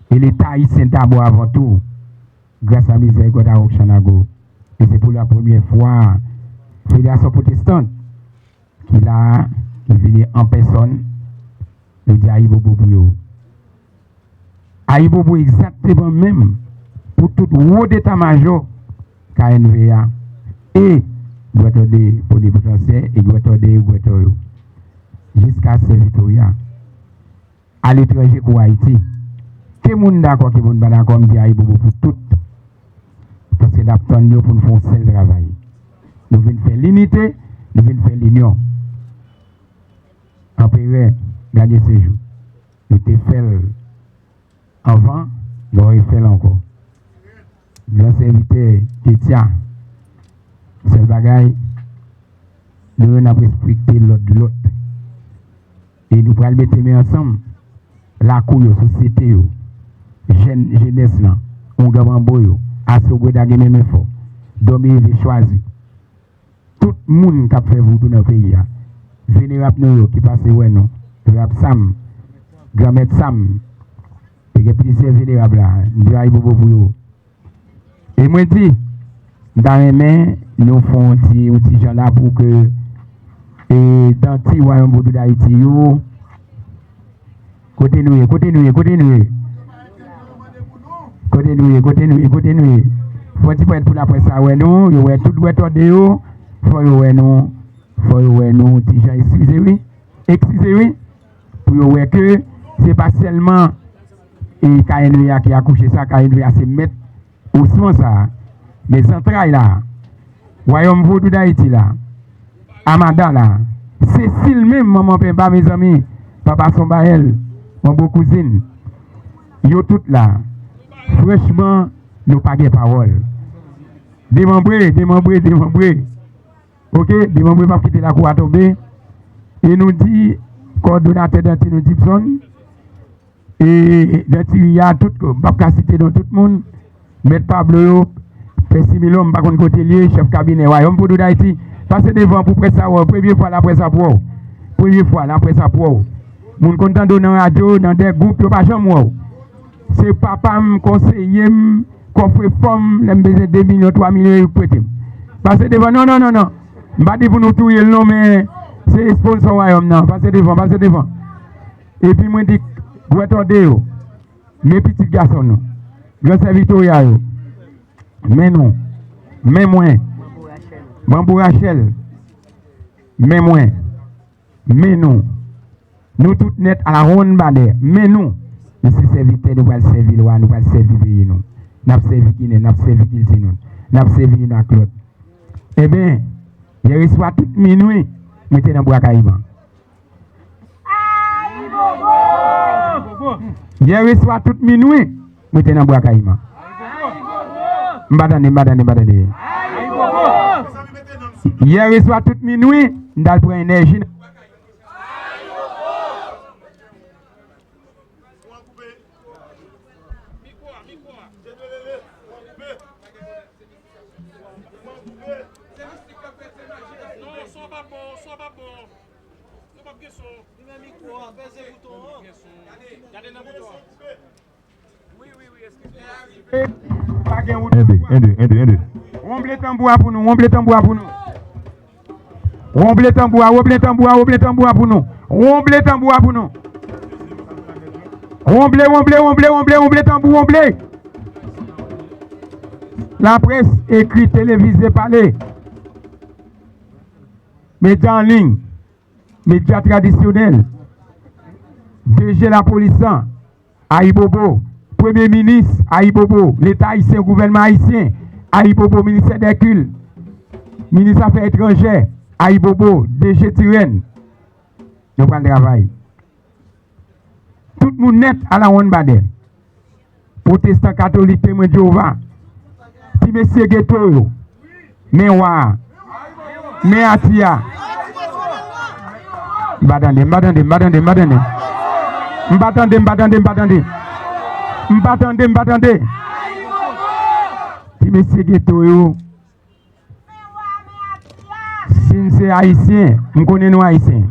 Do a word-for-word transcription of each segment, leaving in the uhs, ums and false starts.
E Leta ayisyen dabò avan tou, gras a mizèrikòd a Rock Chanago. E se pou la premyè fwa, Federasyon Pwotestan ki la a, ki vini an pèsòn, nou di ayibobo pou yo. Ayibobo egzakteman menm pou tout wo deta majò K N V A e Gwètò de Ponipitansye e Gwètò de Gwètò yo, jiska Sen Vitorya, aletranje kou Ayiti. Ke moun dakò, ke moun pa dakò, m di ayibobo pou tout. Paske n ap tann yo pou n fè yon sèl travay. Nou vin fè linite, nou vin fè linyon. Anperè Ganye Sejou. Nou te fè l anvan, nou refè l ankò. Gran sèvitè Ketya, sèl bagay, nou youn ap respekte lòt lòt. E nou pral mete men ansanm, lakou yo, sosyete yo, jèn, jenès lan, ongan manbo yo, Aso Breda gen men men fò, Dòmi Rive Chwazi. Tout moun k ap fè voudou nan peyi a. Venerab nou yo ki pase wè nou. Venerab Sam, Granmèt Sam. Te gen plizyè venerab la. M di ayibobo pou yo. E mwen di, m ta renmen nou fè yon ti, yon ti jan la pou ke, e, danti Wayòm Vodou Dayiti yo, Kote nou ye, kote nou ye, kote nou ye? Kote nou ye, kote nou ye, kote nou ye? Fò ti pwèt pou laprès sa wè nou, yo wè tout dwèt òde yo, fò yo wè nou, fò yo wè nou, ti jan eskize wi, eskize wi, pou yo wè ke se pa sèlman, e, K N V A ki akouche sa, K N V A se mèt osman sa a, men zantray la, Wayòm Vodou Dayiti la, Amada la, Sesil menm, manman Penba, mezanmi, papa Sonbayèl, manbo kouzin, yo tout la. Franchman, nou pa gen pawòl. Demanbre, demanbre, demanbre. Oke, demanbre p ap kite lakou a tonbe. E nou di kòdonatè Dantino Dibson, e, Dantiri a, tout, m p ap ka site non tout moun, Mèt Pablo yo, Pè Similon, m pa konn kote l ye, chèf kabinè Wayòm Vodou Dayiti, pase devan pou près sa wè w, premye fwa laprès ap wè w, premye fwa laprès ap wè w. Moun konn tande w nan radyo, nan de gwoup, yo pa janm wè w. Se papa m, konseye m, kòfrefò m, lè m bezwen de milyon, twa milyon, yo prete m. Pase devan, non, non, non, non. M pa di pou nou touye l non, men se sponsò Wayòm nan. Pase devan, pase devan. Epi mwen di, dwèt òde yo, men pitit gason nou, gran sè Victoria yo, men nou, men mwen, Banbou Rachèl, men mwen, men nou, nou tout nèt alawonnbadè, men nou, nou se sèvitè, nou pral sèvi lwa, nou pral sèvi peyi nou, n ap sèvi Ginen, n ap sèvi kilti nou, n ap sèvi youn ak lòt. Enben, yè swa tout minwi, mwen te nan Bwa Kayiman. Yè swa tout minwi, mwen te nan Bwa Kayiman. M pa tande, m pa tande, m pa tande. Yè swa tout minwi, m t al pran enèji nan Bwa Kayiman. Non, son pa bon, son pa bon. Li menm mikwo a, peze bouton an. Gade nan bouton an. Wi, wi, wi, eskize. Pa gen wout. Ede, ede, ede, ede. Wonble tanbou a pou nou, wonble tanbou a pou nou. Wonble tanbou a, wonble tanbou a, wonble tanbou a pou nou. Wonble tanbou a pou nou. Wonble, wonble, wonble, wonble, wonble tanbou, wonble. Laprès, ekri, televize, pale. Medya an liy, medya tradisyonèl, D G lapolis lan, ayibobo, premye minis, ayibobo, Leta ayisyen, gouvènman ayisyen, ayibobo, ministè dè kilt, minis afè etranjè, ayibobo, D G Tirèn. Nou pral travay. Tout moun nèt alawonnbadè. Pwotestan, katolik, Temwen Jewova, ti mesye geto yo, men wa a, men ati a. M pa tande, m pa tande, m pa tande, m pa tande. M pa tande, m pa tande, m pa tande. M pa tande, m pa tande. Ti mesye geto yo. Si n se Ayisyen, m konnen nou Ayisyen.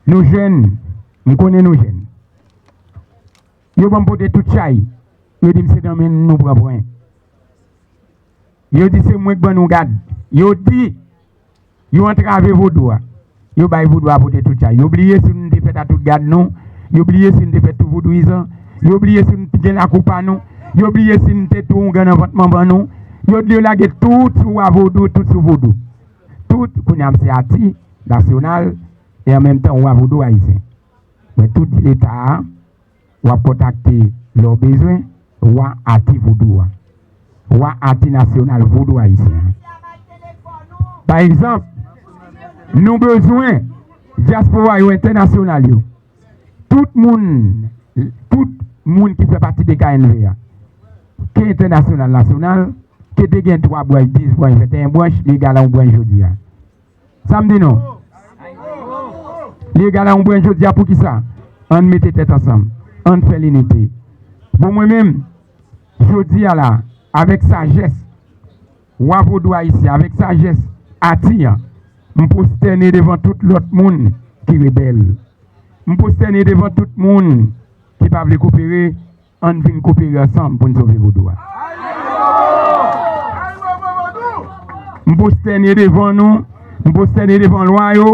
Nou jèn, m konnen nou jèn. Yo ban m pote tout chay. Yo di m se nan men nou pran pwen. Yo di se mwen k ban nou gad. Yo di yo antrave vodou a. Yo bay vodou a pote tout chay. Yo bliye si nou te fèt a tout gad nou. Yo bliye si nou te fèt tou vodouyizan. Yo bliye si nou te gen lakou pa nou. Yo bliye si nou te tou oungan nan vant manman nou. Yo di yo lage tout sou wa vodou, tout sou vodou. Tout, kounye a m se ati nasyonal e an menm tan wa vodou ayisyen. Mwen tou di Leta a, w ap kontakte lè w bezwen, wa ati vodou a. Wa ati nasyonal vodou ayisyen an. Pa egzanp, nou bezwen dyaspora yo entènasyonal yo. Tout moun, tout moun ki fè pati de K N V a, ke entènasyonal, nasyonal, ke te gen twa branch, dis branch, venteyen branch, li egal a yon branch jodi a. Sa m di nou? Li egal a yon branch jodi a, poukisa? Ann mete tèt ansanm. Ann fè linite. Bon, mwen menm, jodi a la, avèk sajès, wa vodou ayisyen, avèk sajès ati a, m pwostène devan tout lòt moun ki rebèl. M pwostène devan tout moun ki pa vle kopere, ann vin kopere ansanm pou n sove vodou a. M pwostène devan nou, m pwostène devan lwa yo,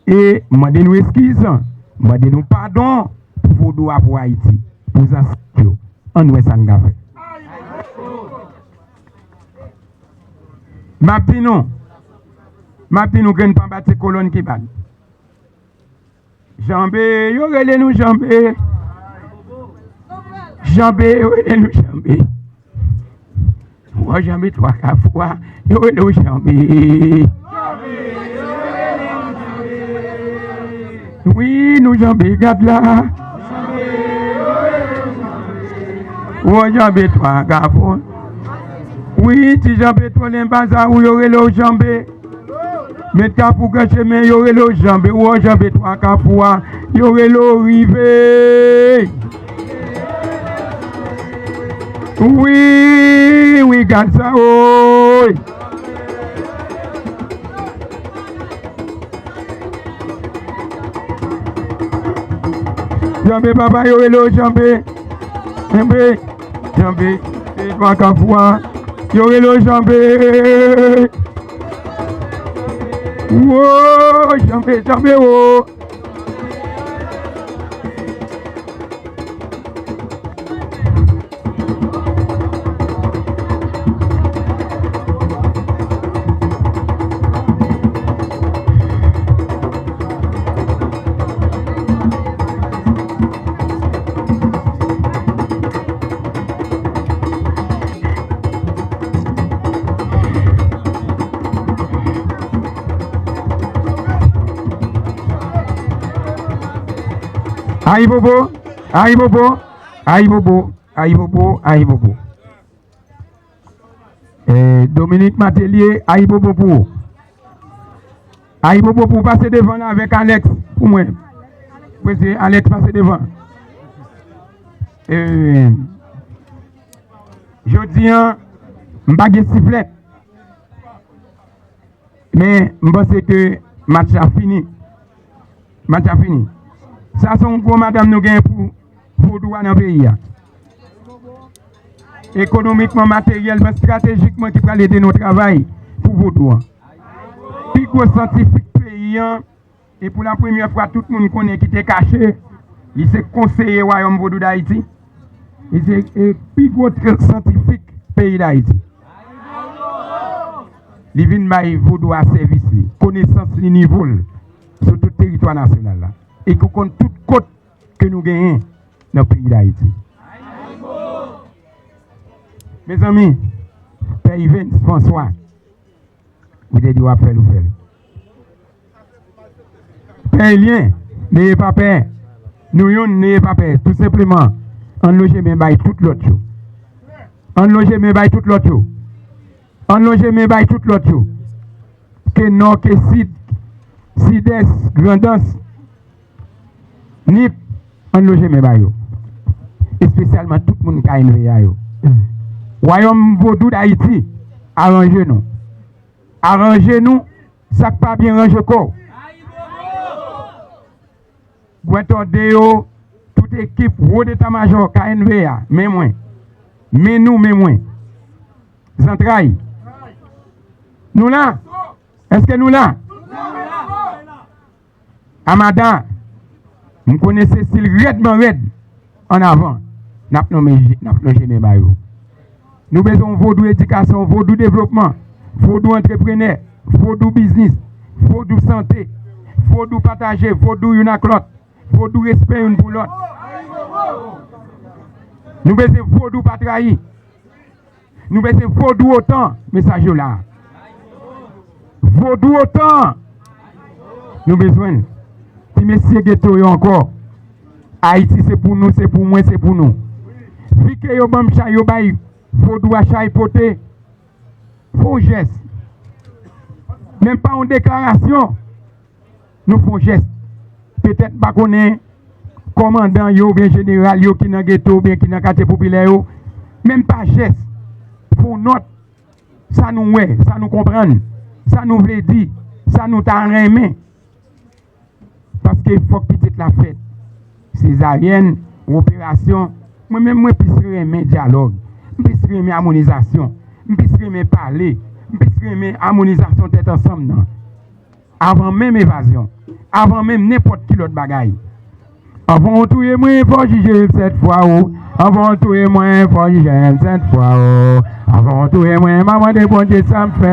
e m mande nou eskiz, m mande nou padon pou vodou a, pou Ayiti, pou zansèt yo. Ann wè sa n ka fè. M ap di nou, m ap di nou, grenn pa bat se kolonn ki bat. Janbe, yo rele nou janbe. Janbe, yo rele nou janbe. Wò janbe twa kafou a, yo rele w janbe. Wi, nou janbe, gad la. Wò janbe twa kafou. Wi, ti janbe twò len baza ou, yo rele w janbe. Met kafou gran chemen, yo rele w janbe, wò janbe twa kafou a, yo rele w rive. Wi, wi, gad sa, woy. Janbe papa, yo rele w janbe. Janbe, janbe, e twa kafou a, yo rele w janbe. Wo, janbe, janbe, wo. Ayibobo, ayibobo, ayibobo, ayibobo, ayibobo. Eh, Dominique Matelier, ayibobo pou ou. Ayibobo pou ou, pase devan la avèk Alex pou mwen. Prese Alex, pase devan. Eh, jodi a, m pa gen siflèt. Men, m panse ke match la fini. Match la fini. Sa se yon gwo madanm nou genyen pou vodou a nan peyi a. Ekonomikman, materyèlman, estratejikman ki pral ede nou travay pou vodou an. Pi gwo syantifik peyi an, e pou la premyè fwa tout moun konnen ki te kache, li se konseye Wayòm Vodou Dayiti. Li se, e, pi gwo tr-, syantifik peyi Dayiti. Li vin bay vodou a sèvis li, konesans li, nivo l sou tout teritwa nasyonal la. E ki konn tout kot ke nou genyen nan peyi Dayiti. Mezanmi, Pè Evens François, ou te di w ap fè l, ou fè l. Pè Elyen, neye pa pè. Nou youn, neye pa pè. Tou senpleman, ann lonje men bay tout lòt yo. Ann lonje men bay tout lòt yo. Ann lonje men bay tout lòt yo. Ke nò, ke sid, sidès, grandans, nip, ann lonje men ba yo. Espesyalman tout moun K N V A yo. Wayòm Vodou Dayiti, aranje nou. Aranje nou, sa k pa byen ranje kò w. Gwentòde yo, tout Ekip Wodeta Majò K N V A, men mwen. Men nou, men mwen. Zantray. Nou la? Èske nou la? Amada, m konnen Sesil rèdman rèd. Ann avan, n ap lonje, n ap lonje men ba yo. Nou bezwen yon vodou edikasyon, vodou devlopman, vodou antreprenè, vodou biznis, vodou sante, vodou pataje, vodou youn ak lòt, vodou respè youn pou lòt. Nou bezwen vodou pa trayi. Nou bezwen vodou otan, mesaj yo la. Vodou otan. Nou bezwen l. Ti mesye geto yo ankò. Ayiti se pou nou, se pou mwen, se pou nou. Vi ke yo ban m chay, yo bay vodou a chay pote. Fè yon jès. Menm pa yon deklarasyon. Nou fè yon jès. Petèt m pa konnen kòmandan yo oubyen jeneral yo ki nan geto oubyen ki nan katye popilè yo, men m pa jès, fè yon nòt, sa nou wè, sa nou konprann, sa nou vle di, sa nou ta renmen. Paske fòk pitit la fèt. Sezaryèn, operasyon, mwen menm mwen plis renmen dyalòg, m plis renmen amonizasyon, m plis renmen pale, m plis renmen amonizasyon tèt ansanm nan. Avan menm evazyon, avan menm nenpòt ki lòt bagay. Anvan w touye mwen, fò w jije m sèt fwa, o. Anvan w touye mwen, fò w jije m sèt fwa, o. Anvan w touye mwen, m a mande Bondye sa m fè.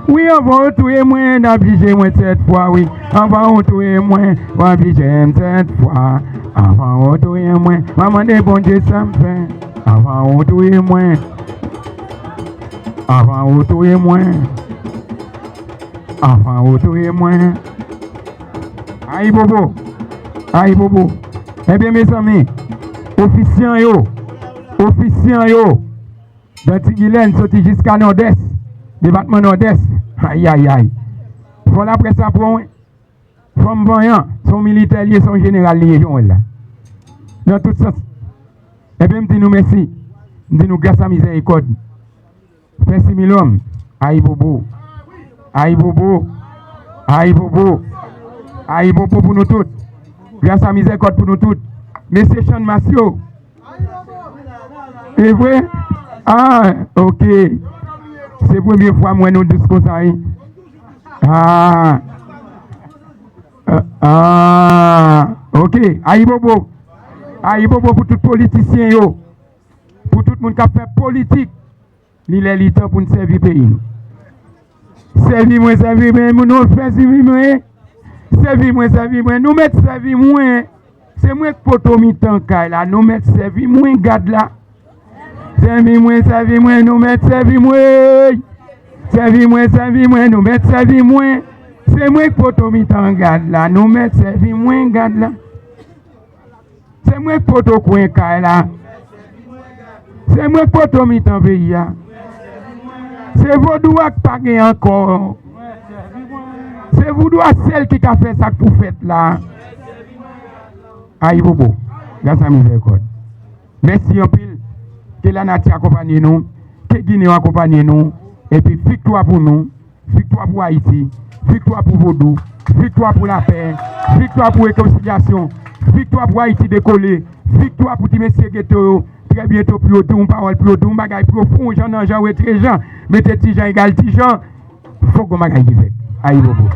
Wi, anvan w touye mwen, n ap jije mwen sèt fwa, wi. Anvan w touye mwen, w ap jije m sèt fwa. Anvan w touye mwen, m a mande Bondye sa m fè. Anvan w touye mwen. Anvan w touye mwen. Anvan w touye mwen. Ayibobo. Ayibobo. Ebyen, mezanmi, ofisyan yo, ofisyan yo, Danti Gilèn soti jiska Nòdès, depatman Nòdès. Ayayay. Fò laprès la pran, wi. Fanm vanyan, se yon militè li ye, se yon jeneral li ye, jan w wè l la. Nan tout sans. Ebyen, m di nou mèsi. M di nou gras a mizèrikòd. Fè similòm. Ayibobo. Ayibobo. Ayibobo. Ayibobo pou nou tout. Gras a mizèrikòd pou nou tout. Mesye Channmas yo. E vre? Ah, ok. Se premye fwa m wè nou dous konsa, wi. Ah. Ah, ah. Ok. Ayibobo. Ayibobo pou tout politisyen yo. Pou tout moun k ap fè politik. Li lè li tan pou n sèvi peyi nou. Sèvi mwen, sèvi mwen, moun nou fè sèvi mwen. Sèvi mwen, sèvi mwen, nou mèt sèvi mwen. Se mwen k poto mitan kay la, nou mèt sèvi mwen, gad la. Sèvi mwen, sèvi mwen, nou mèt sèvi mwen. Sèvi mwen, sèvi mwen, nou mèt sèvi mwen. Se mwen k poto mitan gad la, nou mèt sèvi mwen, gad la. Se mwen k poto kwen kay la. Se mwen k poto mitan peyi a. Se vodou a k pa gen ankò. Se vodou a sèl ki ka fè sa k pou fèt la. Ayibobo. Gras a mizèrikòd. Mèsi anpil. Ke lanati akonpanye nou. Ke Ginen yo akonpanye nou. Epi viktwa pou nou. Viktwa pou Ayiti, viktwa pou vodou, viktwa pou lapè, viktwa pou rekonsilyasyon, viktwa pou Ayiti dekole, viktwa pou ti mesye geto yo. Trè byento pou yo di yon pawòl, pou yo di yon bagay pwofon, jan nan jan wè Trejan, mete Tijan egal Tijan, fòk gon bagay ki fèt. Ayibobo.